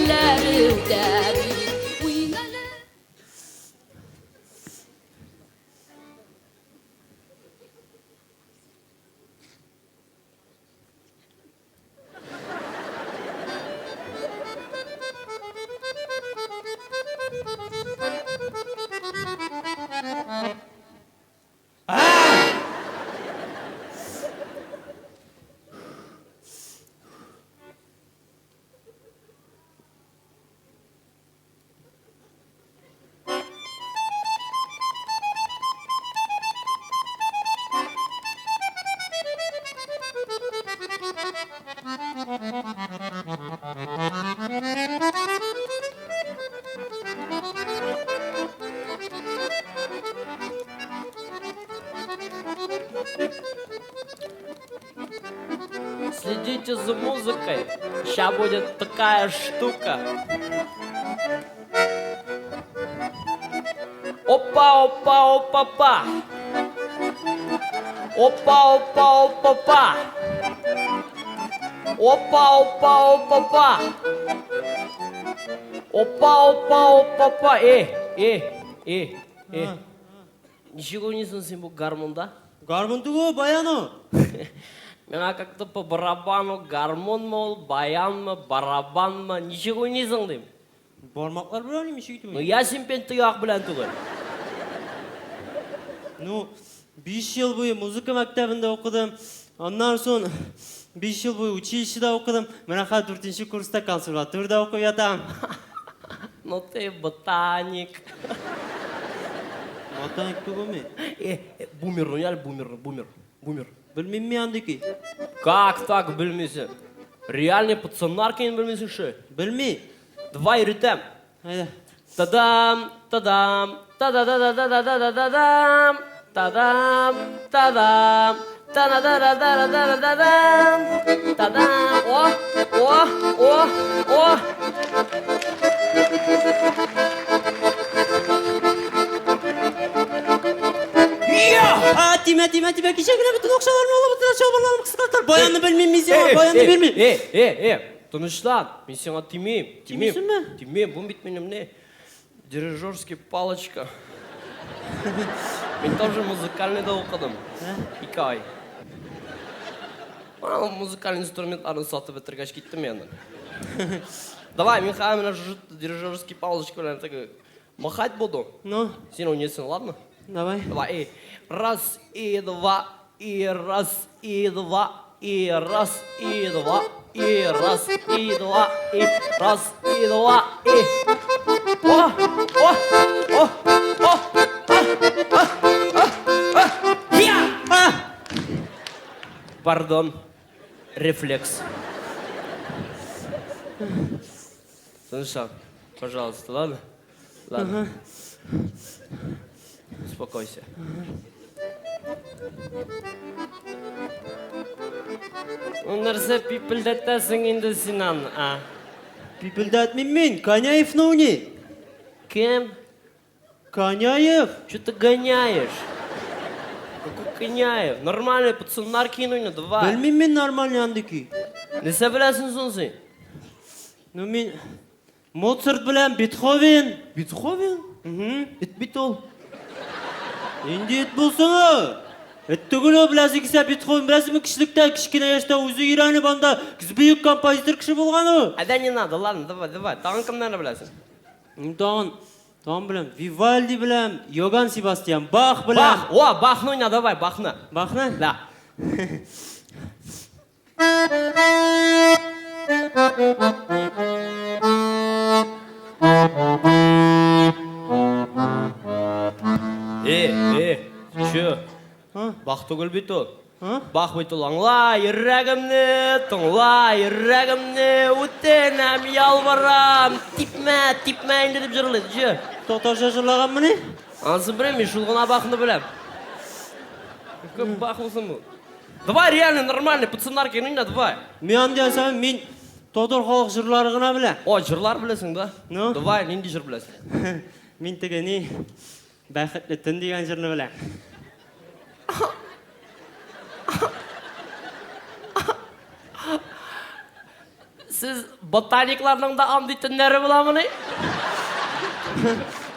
Мизгелләре үтә бит. Уйнале. Следите за музыкой. Ща будет такая штука. Опа, опа, опа, па. Опа, опа, опа, па. Опа, опа, опа, па. Опа, опа, опа, па. Э, э, э, э. Ничек уйныйсың син бу гармунда? Гармун түгел, баян ул. Миңа как-то по барабану гармунмы ул, баянмы, барабанмы, ничек уйныйсың дим. Бармаклар белән уйныйм, ничек итеп Ну я син пен тояк белән түгел. Ну, 5 ел буе музыка мәктәбендә укыдым. Аннан соң 5 ел буе училищеда укыдым. Менә хәзер 4 курста консерваториядә укып ятам. Ну ты ботаник. Ботаник түгел мин. Э, э, бумер, ну я бумер, бумер, бумер. Белмим мин андый көй. Как так белмисең? Реальный пацаннар көен белмисең ши? Белми. Давай өйрәтәм. Әйдә. Тадам, тадам, та-да-да-да-да-да-да-да-дам, тадам, тадам, та-да-да-да-да-да-да-дам, тадам. О, о, о, о. А, тимә, тимә, тимә, кичә генә бөтен акчаларны алып, бөтен чалбарларымны кыскарттылар. Баянны белмим мин сиңа, баянны бирмим. Э, э, э, тынычлан, мин сиңа тимим. Тимим. Тимисеңме? Тимим, бу бит минем не? Дирижерский палочка. Мин тоже музыкальныйда укыдым. Ике ай. Ана музыкальный инструментларны сатып бетергәч киттем яннан. Давай, мин хәзер менә шушы дирижерский палочка белән теге махать буду. Ну, Син уйныйсың, ладно? давай. Давай, и раз, и два, и раз, и два, и раз, и два, и раз, и два, и раз, и два, и... О, о, о, о, а, а, а, а, я! А! Пардон, рефлекс. Слушай, пожалуйста, ладно? Ладно. Успокойся. Ну, нәрсә пипелдәтәсең инде син аны, а? Пипелдәтмим мин, Коняевны уйный. Кем? Коняев. Че ты гоняешь? Какой Коняев? Нормальный пацаннар көен уйна, давай. Белмим мин нормальный андый көй. Нәрсә беләсең соң син? Ну мин Моцарт белән Бетховен. Бетховен? Мгм. Эт бит ул. Нинди эт булсын ул? Эт түгел ул, беләсең килсә Бетховен беләсеңме, кечелектә, кечкенә яшьтә үзе өйрәнеп анда бөек композитор кеше булган ул. Әдә не надо, ладно, давай, давай. Тагын кемнәрне беләсең? Мин тагын, тагын беләм, Вивальди беләм, Йоган Себастьян Бах беләм. Бах, о, Бахны уйна, давай, Бахны. Бахны? Да. Э, э, чё? А? Бах түгел бит ул. А? Бах бит ул, аңла, йөрәгемне, тыңла, йөрәгемне, үтенәм, ялварам, типмә, типмә инде дип җырлый, чё? Татарча җырлаганмыни? Анысын белмим, мин шул гына Бахны беләм. Какой Бах булсын бу? Давай реально нормальный пацаннар көен уйна, давай. Мин андый әсәм, мин татар халык җырлары гына беләм. О, җырлар беләсең, да? Ну? Давай, нинди җыр беләсең? Мин теге ни, Бәхетле төн дигән җырны беләм. Сез ботаникларның да андый төннәре буламыни?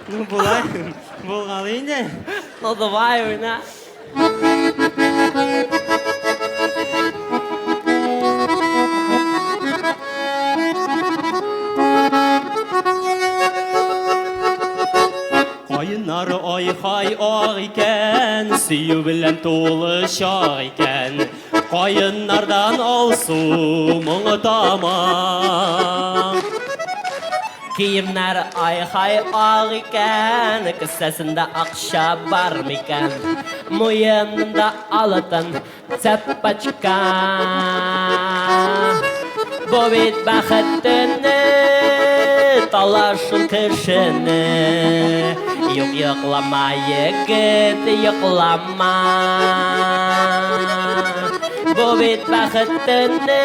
Ну, була. Булгалый инде. Ну, давай, уйна. Каеннары ай-хай ак икән, сөю белән тулы чак икән. Каеннардан алсу моңы тама. Киемнәр ай-хай ак икән, кесәсендә акча бар микән? Муенында алтын цепочка. Бу бит бәхет төне, талашу кешене. Юк, йоклама, егет, йоклама. Бу бит бәхет төне,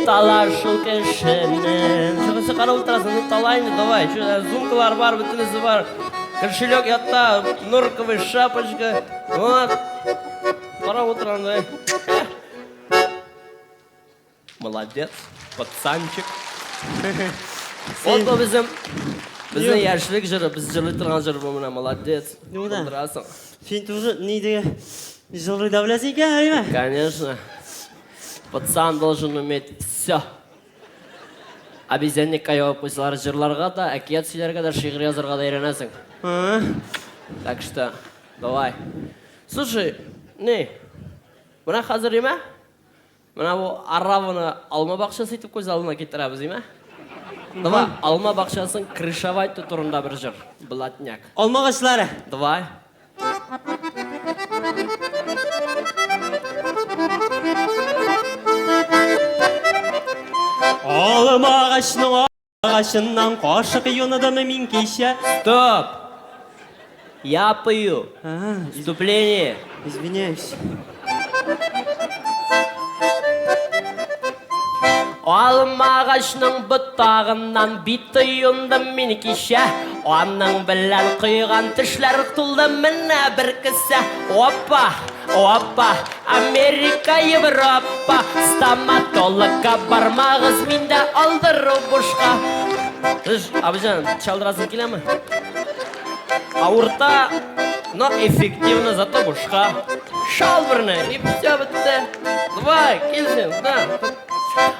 талашу кешене. Чыгысы карап утырасың, ну талай инде, давай. Чё, сумкалар бар, бөтенесе бар. Кошелек ятта, норковый шапочка. Вот. Карап утырам, да. Молодец, пацанчик. Вот бу безнең безнең яшьлек җыры, без җырлый торган җыр бу менә, молодец. Ну да. Булдырасың. Син тоже ни диге җырлый да беләсең икән, әйме? Конечно. Пацан должен уметь все. Обезьянникка ябып куйсалар, җырларга да, әкият сөйләргә дә, шигырь язарга да өйрәнәсең. Так что, давай. Слушай, ни, менә хәзер имә, менә бу араваны алма бакчасы итеп күз алдына китерәбез, име? Давай, алма бакчасын крышевать итү турында бер җыр. Блатняк. Алма агачлары. Давай. Алма агачның агачыннан кашык юныдым мин кичә. Стоп! Я пою. А, Вступление. извиняюсь. Алма агачның ботагыннан бит юндым мин кичә. Аның белән койган тешләр тулды менә бер кесә. Опа, опа, Америка, Европа, стоматологка бармагыз, миндә алдыру бушка. Слышь, абыҗан, чалдырасың киләме? Авырта, но эффективно, зато бушка. Шал берне, и все бетте. Давай, килсен, да.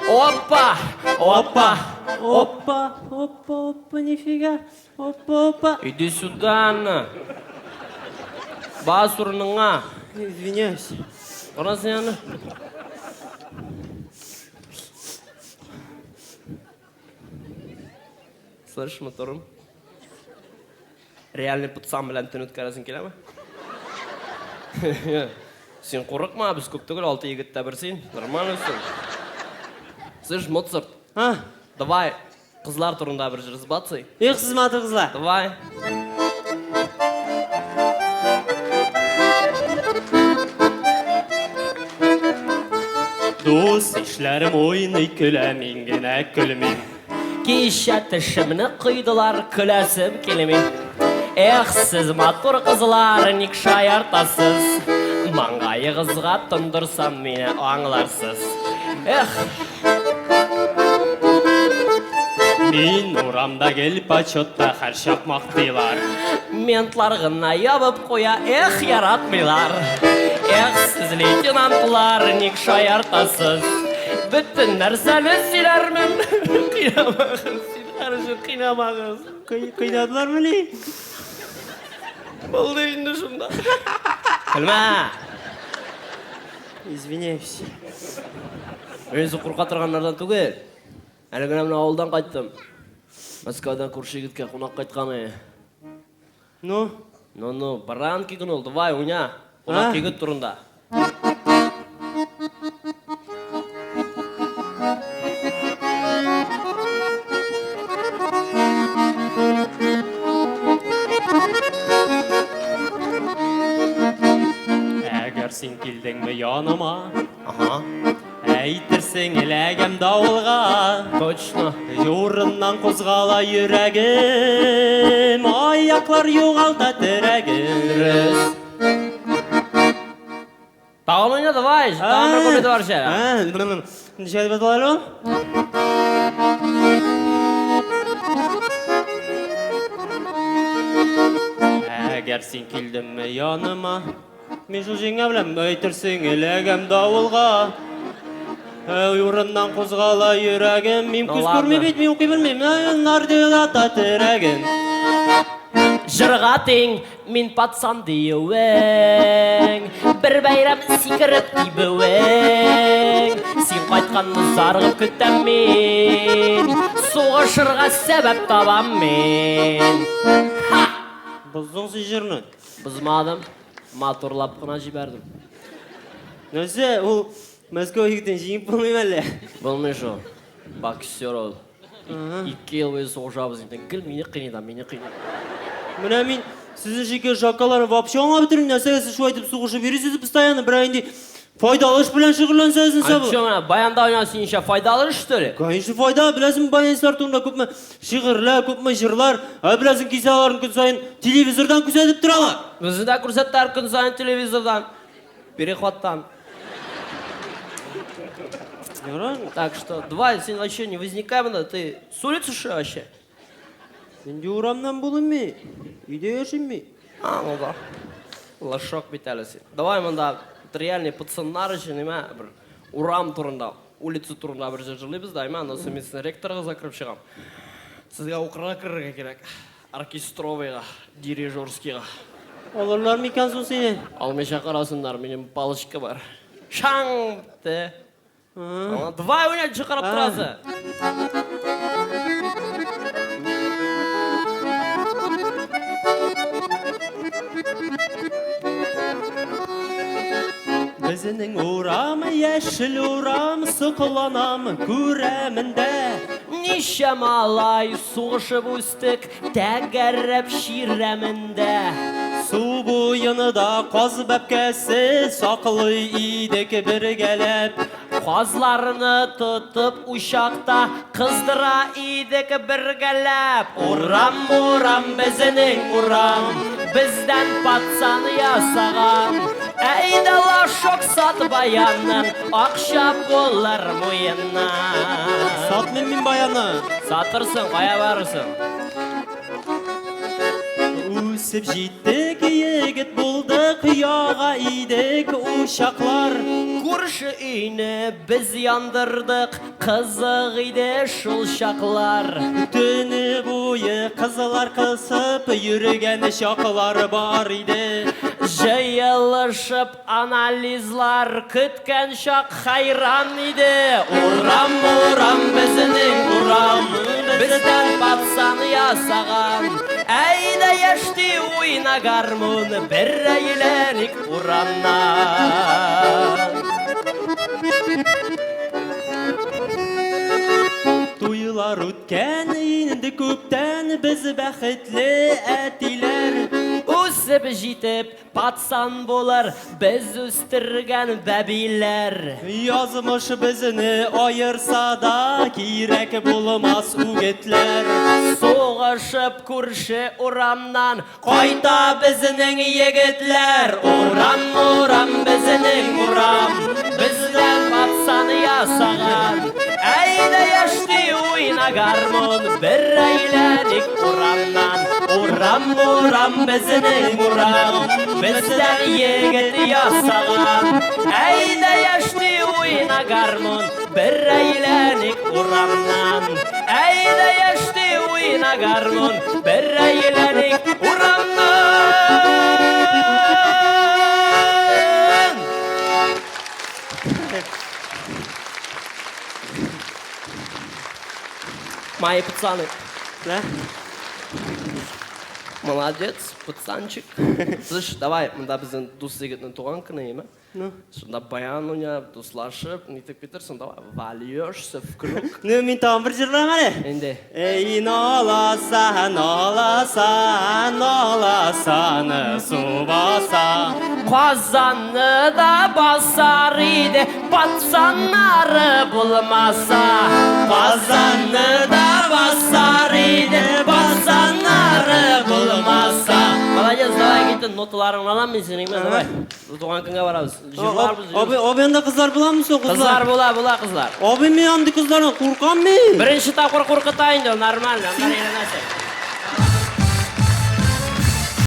Опа, опа, Опа, опа, опа, нифига. Опа, опа. Иди сюда, на. Бас урыныңа. Извиняюсь. Кара син аны. Слышь, моторым. Реальный пацан белән төн үткәрәсең киләме? Син курыкма, без күп түгел, алты егет тә бер син. Нормально все. Слышь, Моцарт, А, давай кызлар турында бер җыр сбацай. Юк, сез матур кызлар. Давай. Дус ишләрем уйный көлә, мин генә көлмим. Кичә тешемне койдылар, көләсем килми. Эх, сез матур кызлар, ник шаяртасыз? Маңгаегызга тондырсам мине аңларсыз. Эх, Мин урамда гел почетта һәрчак мактыйлар. Ментлар гына ябып куя, эх, яратмыйлар. Эх, сез лейтенантлар, ник шаяртасыз? Бөтен нәрсәне сөйләрмен. Кыйнамагыз, зинһар өчен кыйнамагыз. Кыйнадылармыни? Булды инде шунда. Көлмә! Извиняюсь. Мин үзе курка торганнардан түгел. Әле генә менә авылдан кайттым. Мәскәүдән күрше егеткә кунак кайткан иде. Ну? Ну, ну, баранки гына ул, давай, уйна. Кунак А? егет турында. Әгәр син килдеңме яныма, Ага. әйтерсең эләгәм давылга. Точно. Урыннан кузгала йөрәгем, аяклар югалта терәген. Дөрес. Тагын уйна, давай, тагын бер куплеты бар ше. Ничә дип атала әле ул? Әгәр син килдеңме яныма, мин шул җиңә белән әйтерсең эләгәм давылга. Әй, урыннан кузгала йөрәгем, мин Ну күз ладно. күрми бит, мин укый белмим. Нардилата терәгем. Җырга тиң, мин пацан диюең, бер бәйрәм сикереп тибүең. Син кайтканны зарыгып көтәм мин, сугышырга сәбәп табам мин. Боздың син җырны. Бозмадым, матурлап кына җибәрдем. Нәрсә, ул Мәскәү егетен җиңеп булмыймы әллә? Булмый шул. Боксер ул. 2 ел буе сугышабыз инде. Гел мине кыйный да, мине кыйный. Менә мин сезнең шикелле шакалларны вообще аңлап бетермим. Нәрсәгә сез шулай итеп сугышып йөрисез постоянно? Берәр инде файдалы эш белән шөгыльләнсәгез нәрсә А бу? чё, менә баянда уйнау синеңчә файдалы эш, что ли? Конечно, файда. Беләсеңме, баянистлар турында күпме шигырьләр, күпме җырлар. Ә беләсең, килсә аларны көн саен телевизордан күрсәтеп торалар. Безне дә күрсәтәләр көн саен телевизордан. Переходтан. Ярар. Так что, давай, син вообще не возникай монда, ты с улицы что вообще? Нинди урамнан булыйм мин? Өйдә яшим мин. А, ну да. Лошок бит әле син. Давай монда реальный пацаннар өчен имә бер урам турында, улица турында бер җыр җырлыйбыз да, имә, аннан соң мин сезне ректорга закрып чыгам. Сезгә укырга керергә кирәк. Оркестровыйга, дирижерскийга. Алырлар микән соң сине? Алмыйча карасыннар, минем палочка бар. Шаң! Те. Давай уйнать, чыгарып торасы. Безнең урам, яшел урам, сокланам, күрәмен дә. Ничә малай сугышып үстек, тәгәрәп чирәмендә. Су буенда каз бәбкәсе саклый идек бергәләп. Казларны тотып учакта кыздыра идек бергәләп. Урам, урам, безнең урам, бездән пацан ясаган. Әйдә лашок сат баянның, акча булыр муеннан. Сатмыйм мин баяны. Сатырсың, кая барырсың? Үсеп җиттек, егет булдык, яга идек учаклар. Күрше өйне без яндырдык, кызык иде шул чаклар. Төне буе кызлар кысып йөргән чаклар бар иде. Җыелышып анализлар көткән чак хайран иде. Урам, урам, безнең урам, бездән пацан ясаган. Әйдә яшьти уйна гармун, бер әйләник урамнан. Туйлар үткән инде күптән, без бәхетле әтиләр. Үсеп җитеп, пацан булыр, без үстергән бәбиләр. Язмыш безне аерса да, кирәк булмас үгетләр. Сугышып күрше урамнан кайта безнең егетләр. Урам, урам, безнең урам, бездән пацан ясаган. Әйдә яшьти уйна гармун, бер әйләник урамнан. Урам, урам, безнең урам, бездән егет ясаган. Әйдә яшьти уйна гармун, бер әйләник урамнан. Әйдә яшьти уйна гармун, бер әйләник урамнан. Мои пацаны. Да? Молодец, пацанчик. Слышь, давай, монда безнең дус егетнең туган көне, име? Ну. Шунда баян уйнап, дуслашып, нитеп китерсең, давай, вольешься в круг. Ну, мин тагын бер җырлыйм әле. Инде. Эй, наласан, наласан, наласан, су баса. Казанны да басар иде, пацаннары булмаса. Казанны да басар иде, пацаннары булмаса. Молодец, давай китте, ноталарыңны алам мин синең, давай. Туган көнгә барабыз. Җырларбыз. Абый, абый, анда кызлар буламы соң, Кызлар кызлар? була, була кызлар. Абый, мин андый кызлардан куркам мин. Беренче тапкыр куркыта инде, ул нормально, аннан өйрәнәсең.